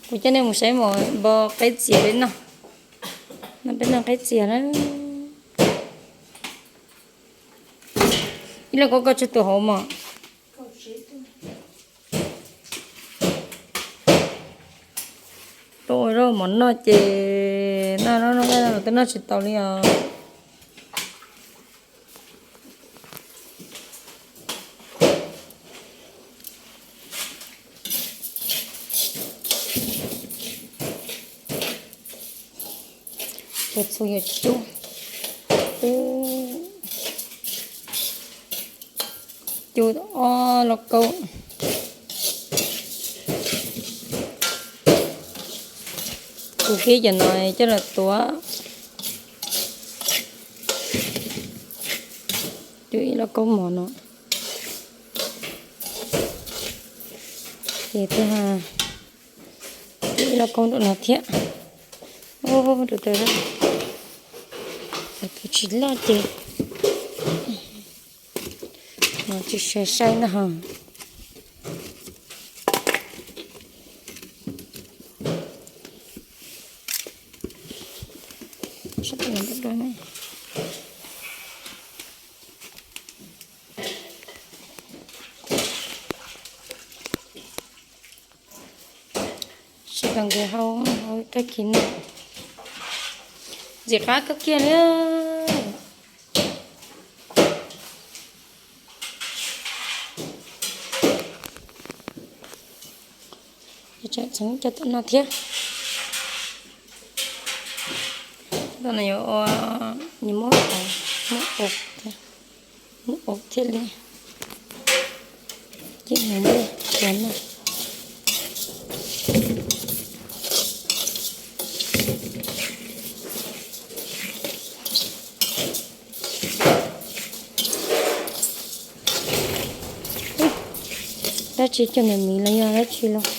Kuv coj nej mus saib mos npo qeb txias peb noj. No peb noj qeb txias na. Ib lauj kaub koj tsis tu hauv mos. Tuaj ua zaub mov noj ces noj noj noj los twb noj tsis tau li os. Cov txhuv yog cub, cub ob lauj kaub. Kuv kib cov no coj los tuav, cub ib lauj kaub mov no. Ces twb cub ib lauj kaub nram no thiab. Ub, rau taws, tus tsis loj ces no tsis sai sai na ho. Sib tau nkawd hau hau tag kis no. Ntxim qab kawg kiag li. Tseem txheeb coj tom no thiab. Tom no yuav ua nws muab, muab ua, muab ua thiaj li. Ces nws muab ua no. Dab tsi coj nws miv los yog dab tsi los?